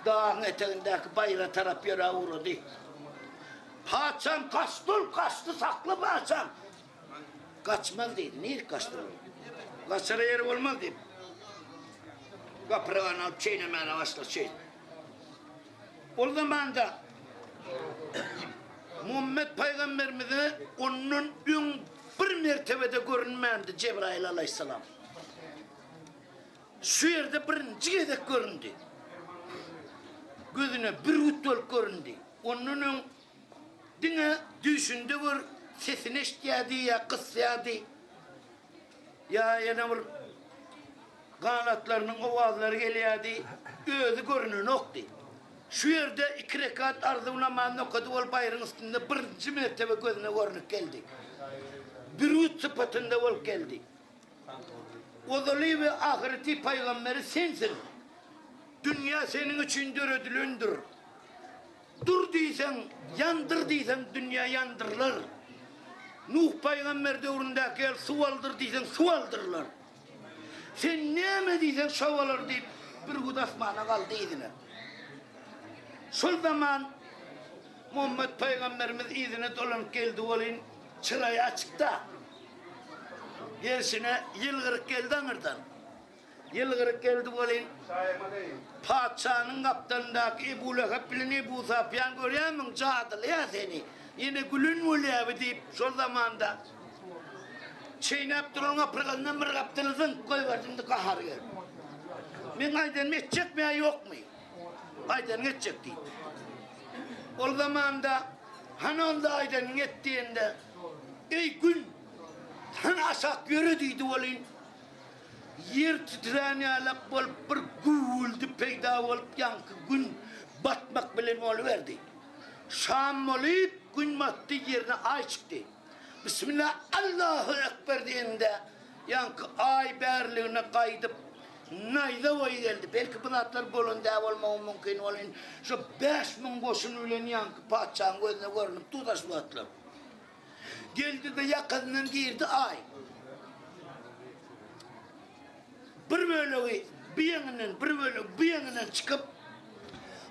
Dagyň etegindäki baýra tarap ýöräp ugrady. Patyşam gaçdy ol, gaçdy, sakla patyşam. Gaçmaz diýdi. Nirek gaçdy ol? Gaçara ýeri bolmaz diýip. Gapyrgany alyp çeýnemäne başlady şeýdip. Ol zamanda Muhammet pygamberimize ondan öň bir mertebede görünmändi Jebraýyl alaýhyssalam. Şu ýerde birinji gezek göründi. Gözüne bürgüt bolup göründi. Ondan öň diňe düýşünde gör sesini eşitýärdi ýa gysýardy. Ýa ýene bir ganatlarynyň owazlary gelýärdi, özi görünenokdy. Şu ýerde iki rekat arzuw namazyny okady, ol baýryň üstünde birinji mertebe gözüne görnüp geldi. Bürgüt sypatynda bolup geldi. Ozaly we ahyreti pygamberi sensiň. Dünýä seniň üçin döredilendir. Dur diýseň, ýandyr diýseň, dünýä ýandyrylar. Nuh pygamber döwründäki ýaly suw aldyr diýseň, suw aldyrylar. Sen näme diýseň şo bolar diýip, bürgüt asmana galdy yzyna. Şol zaman Muhammet pygamberimiz yzyna dolanyp geldi welin, çyraýy açykda. Gelşine ýylgyryp geldi aňyrdan. Ýylgyryp geldi welin, patyşanyň gapdalyndaky Ebu Lehep bilen Ebu Safýan görýärmiň, jadylaýar seni, ýene gülen bolýar bi diýip, şol zamanda çeýnäp duran gapyrgasyndan bir gapdaly zyňyp goýberdi, indi gahary gelip. Meň aýdanymy etjekmi ýa ýokmy? Aýdanyňy etjek diýip. Ol zamanda, Hany onda aýdanyňy et diýende, Eý, Gün, hany aşak ýöre diýdi welin, Ýer titrän ýalak bolup bir güwwüldi peýda bolup ýaňky gün batmak bilen boluberdi. Şam bolup gün batdy ýerine aý çykdy. Bismillah Allahu ekber diýende ýaňky aý bärligine gaýdyp naýza boýy geldi. Belki bu zatlar bolan däl bolmagam mümkin welin şo 5000 goşun bilen ýaňky patyşaň gözüne görnüp dur daş bu zatlar. Geldi-de ýakasyndan girdi aý. Bir bölegi bir ýeňinden, bir bölegi bu ýeňinden çykyp,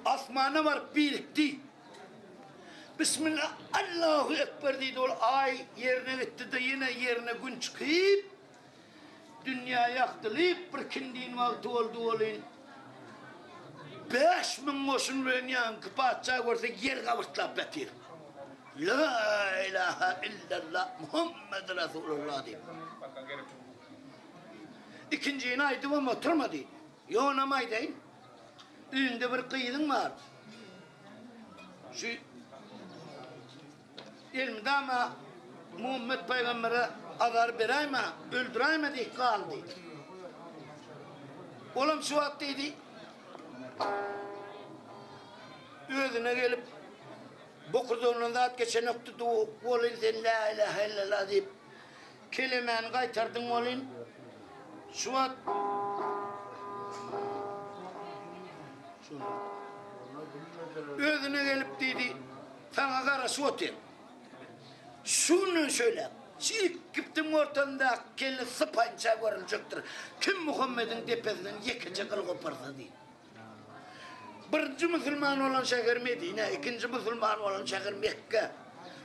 asmana baryp birikdi. Bismillah, Allahu Ekber diýdi, ol aý ýerine gitdi-de, ýene ýerine gün çykyp, Dünýä ýagtylyp bir kindin wagty boldy welin, 5000 goşun bilen ýaňky patyşa görse ýer gabyrtlap ýatyr. La ilaha illallah Muhammed Rasulullah diýip. Ikinjini aýdybam oturmady. Ýonam aýdaýyn. Öýüňde bir gyzyň bar. Şu Elmydama Muhammet pygambere azar beräýme, öldüräýme diýip galdy. Olam şu wagt diýdi, özüne gelip, bokurdagyndan zat geçenokdy, welin sen la ilahe illallah diýip, kelemäni gaýtardyň welin, şu wagt özüne gelip diýdi, Saňa garaşyp otyryn. Şu günden şeýläk, şu Egiptiň ortasyndaky kelle sypaýynça görüljekdir. Kim Muhammediň depesinden ýekeje gyl goparsa diýip. Birinji musulman bolan şäher Medine, ikinji musulman bolan şäher Mekge,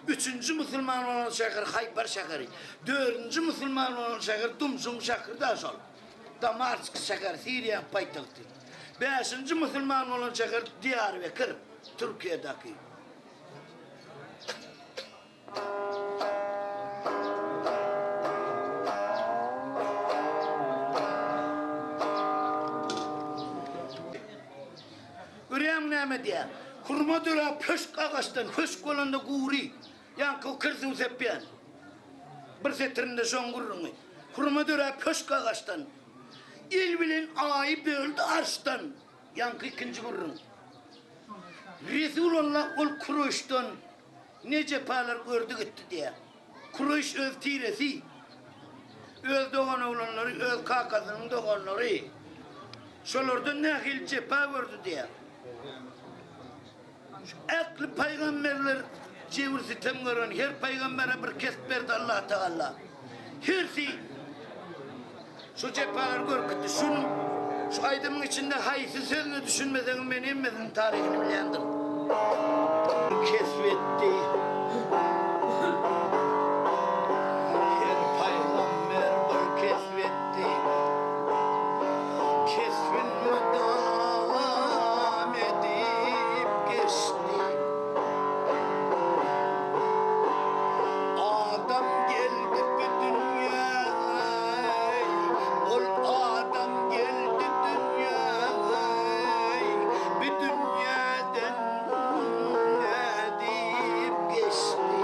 üçünji musulman bolan şäher Haýbar şäheri, dördünji musulman bolan şäher Dumşuň şähri-dä şol. Damask şäheri, Siriýanyň paýtagty. Bäşinji musulman bolan şäher Diýarbekir. Türkiýedäki. Görýäňmi näme diýýär? Hurma döräp höşk agaçdan, höşk bolanda gury, ýaňky kir suw sepýän. Bir setirinde şoň gürrüňi. Hurma döräp höşk agaçdan, El bilen aýy böldi arşdan. Ýaňky ikinji gürrüň. Resulalla ol Kureýşden ne jepalar gördi gitdi diýýär. Kureýş öz tiresi, öz doganoglanlary, öz kakasynyň doganlary. Şolardan nähili jepa gördi diýýär. Şu ähli pygamberler jebir-sitem gören, her pygambere bir kesp berdi Allatagala. Hersi şu jepalary görüp gitdi. Şunuň. Şu aýdymyň içinde haýsy sözüne düşünmeseňem men hemmesiniň taryhyny bilýändirin. Kesp etdi. Her pygamber bir kesp etdi. Kesbin mydam edip geçdi. Adam geldi bu dünýä, ol adam geldi dünýä, bu dünýäden nädip geçdi.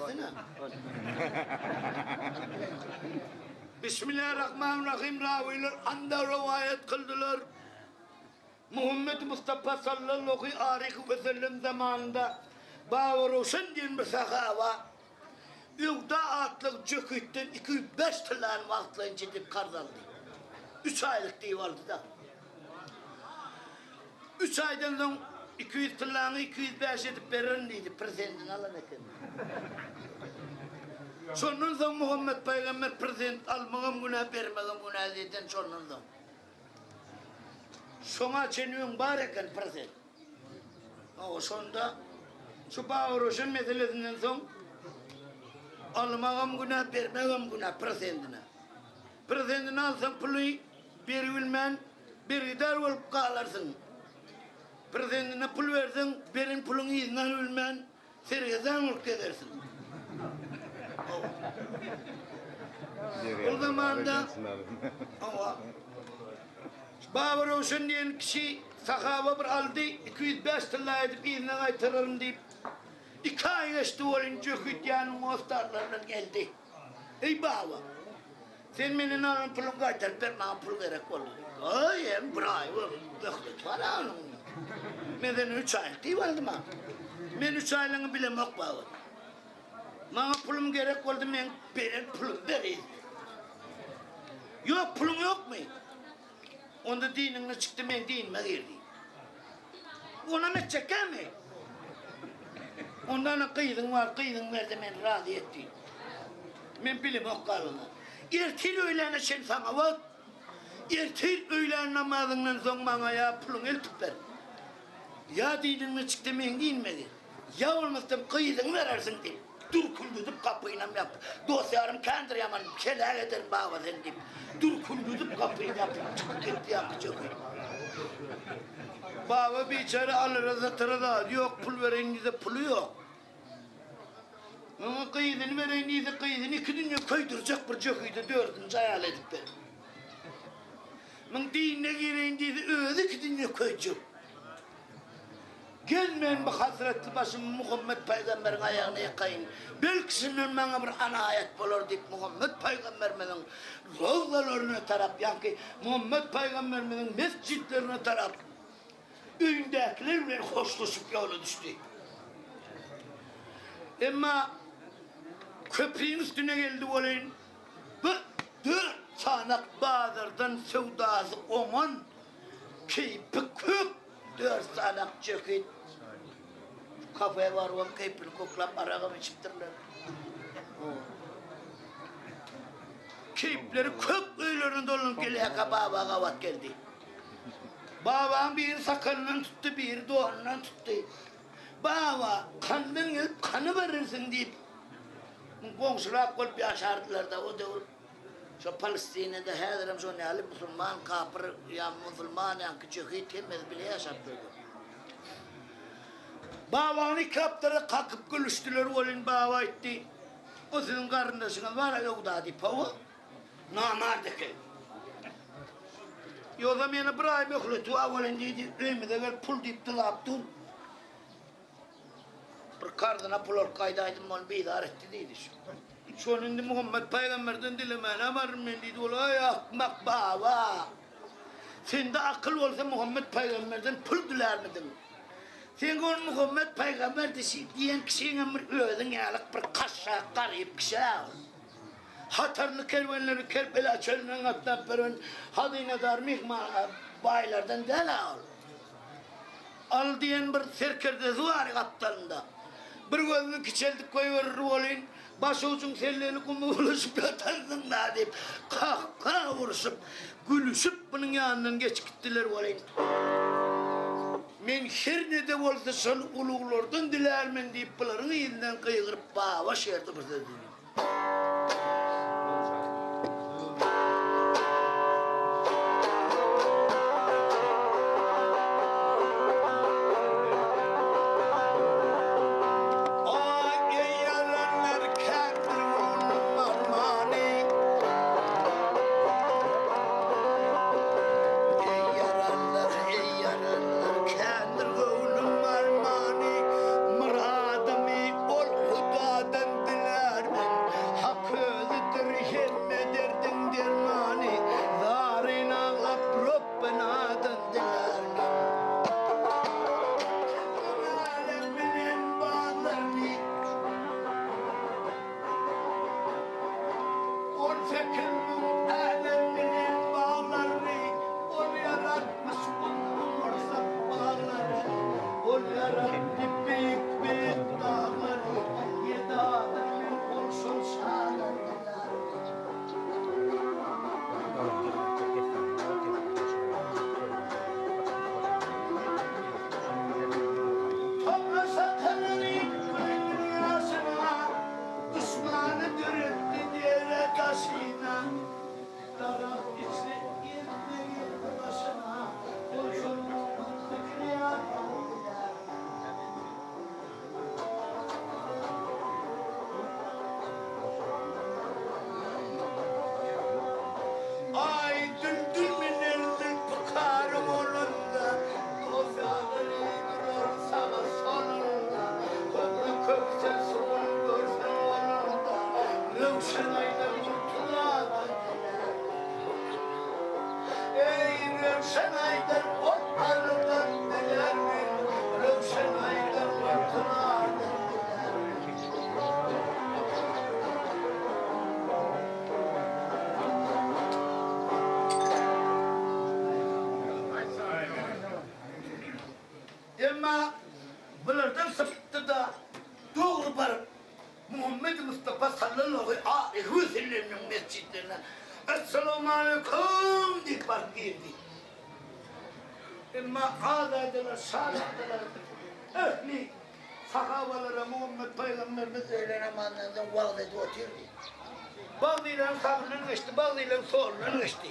gelsene. Bismillahirrahmanirrahim rawylar anda rowaýat kyldylar. Muhammet Mustapa sallallahu aleýhi we sellem zamanynda Baba Röwşen diýen bir sahaba Öwda atly jöhitden 205 tyllany wagtlaýynça diýip karz aldy. Üç aýlyk diýip aldy-da. Üç aýdan soň 200 tyllany 205 edip bererin diýdi, prosentini alan eken. Şondan soň Muhammet pygamber prosent almagam günä, bermegem günä diýden şondan soň. Şoňa çenli öň bar eken prosent. Hawa, şonda şu Babaröwşen meselesinden soň almagam günä, bermegem günä prosentine. Prosentini alsaň puly beribilmän bergidar bolup galarsyň. Prosentine pul berseň, beren puluňy yzyna alybilmän Sergezdan bolup gezersiň. Hawa. Ol zamanda hawa. Baba Röwşen diýen kişi sahaba bir aldy, 205 tylla edip yzyna gaýtararyn diýip. Iki aý geçdi welin jöhit ýanyň hosdarlary bilen geldi. Eý baba, sen menden alan puluňy gaýtaryp ber, maňa pul gerek boldy. Aý, hem bir aý möhlet bar onuň. Men senden üç aýlyk diýip aldym-a. Men üç aýlygyňy bilemok baba. Maňa pulum gerek boldy, meň beren pulumy ber yzyna. Ýok, puluň ýokmy? Onda diniňden çykdy, meň dinime girdi. Onam etjekkämi? Onda ana gyzyň bar, gyzyňy ber-de meni razy et diýip. Men bilemok galyny. Ertir öýläne çen saňa wagt. Ertir öýlän namazyňdan soň maňa ýa puluňy eltip ber. Ýa diniňden çyk-da meň dinime gir. Ýa bolmasam gyzyňy berersiň diýip, dürküldedip gapynam ýapdy. Dost-ýarym kändir ýaman, heläk ederin baba seni diýip, dürküldedip gapyny ýapyp çykyp gitdi ýaňky jöhit. Baba biçäre alyra satyra zady ýok, pul bereýin diýse puly ýok. Muňa gyzyny bereýin diýse gyzyny iki dünýe köýdürjek bir jöhide dördünji aýal edip ber. Muň dinine gireýin diýse özi iki dünýe köýjek. Gel men bu hasratly başymy Muhammet pygamberiň aýagyna ýykaýyn. Belki şundan maňa bir anaýat bolar diýip Muhammet pygamberimiziň rowzalaryna tarap, ýaňky Muhammet pygamberimiziň mesjitlerine tarap öýündäkiler bilen hoşlaşyp ýola düşdi. Emma köprüniň üstüne geldi welin, bir dört sanak bazardan söwdasy oňan keýpi kök Dört sany ak jöhit kafeýe barybam keýpini koklap aragam içipdirler. Keýpleri kök öýlerine dolanyp gelýärkä baba gabat geldi. Babaň biri sakalyndan tutdy, biri donundan tutdy. Baba, kandan gelip kany berersiň diýip, goňşurak bolup ýaşardylar-da o döwür. Şo Palestinada häzirem şon ýaly musulman kapyr ýa musulman ýaňky jöhit hemmesi bile ýaşap ýörler. Babany iki gapdala kakyp gülüşdiler welin baba aýtdy, O siziň garyndaşyňyz bar-a Öwda diýip, hawa, namart eken. Ýogsam ýene bir aý möhleti bar welin diýdi, öýümize gelip pul diýip dyzap dur. Bir karzyna pul alyp gaýdaýdym, ony bizar etdi diýdi. Şony indi Muhammet pygamberden dilemäne baryn men diýdi. Ol, Eý, akmak baba! Sende akyl bolsa Muhammet pygamberden pul dilärmidiň? Sen ol Muhammet pygamber diýen kişiňem bir özüň ýalyk bir kaşşak garyp kişi-ä ol. Hatarly kerwenleri Kerbela çölünden gatnap beren hazynadar myhman baýlardan däl-ä ol. Al diýen bir serkerdesi bar gapdalynda. Bir gözüni kiçeldip goýberir welin, başujuň selleli guma bulaşyp ýatarsyň-da diýip, kah-kah urşup, gülüşip munuň ýanyndan geçip gitdiler welin, Men her ne-de bolsa şol uluglardan dilärmen diýip, bularyň yzyndan gygyryp, baba şerdi bir söz diýdi. Aý, eý ýaranlar, kändir göwnüm armany. Eý ýaranlar, eý ýaranlar, kändir göwnüm armany. Myradymy ol Hudadan diledim. Ýaratdy beýik-beýik daglary, Ýedi adam bilen ol şol şalar diýer. Tomaşa kylynyp gözüniň ýaşyna, Duşmany döretdi dere daşyna. Daragt içre gezdi geldi başyna, Ol şol Muhammet diýer. Aý düldül minen zülpükary golunda, Dost-ýarlary durar saga solunda, Köpri kökse suwun görseň golunda, Röwşen aýda murtuzadan diler. Eý, Röwşen aýdan ot alydan diler men, Röwşen aýdan murtuzadan diler men. Emma bulardan sypdy-da, dogry baryp, Muhammedi Mustapa sallallahu aleýhi we sellemiň mesjitlerine Essalamualeýkum diýip baryp girdi. Emma azadalar, şazadalar ähli sahabalara Muhammet pygamberimiz öýle namazyndan soň wagyz edip otyrdy. Bagzylaryň sagyndan geçdi, bagzylaryň solundan geçdi.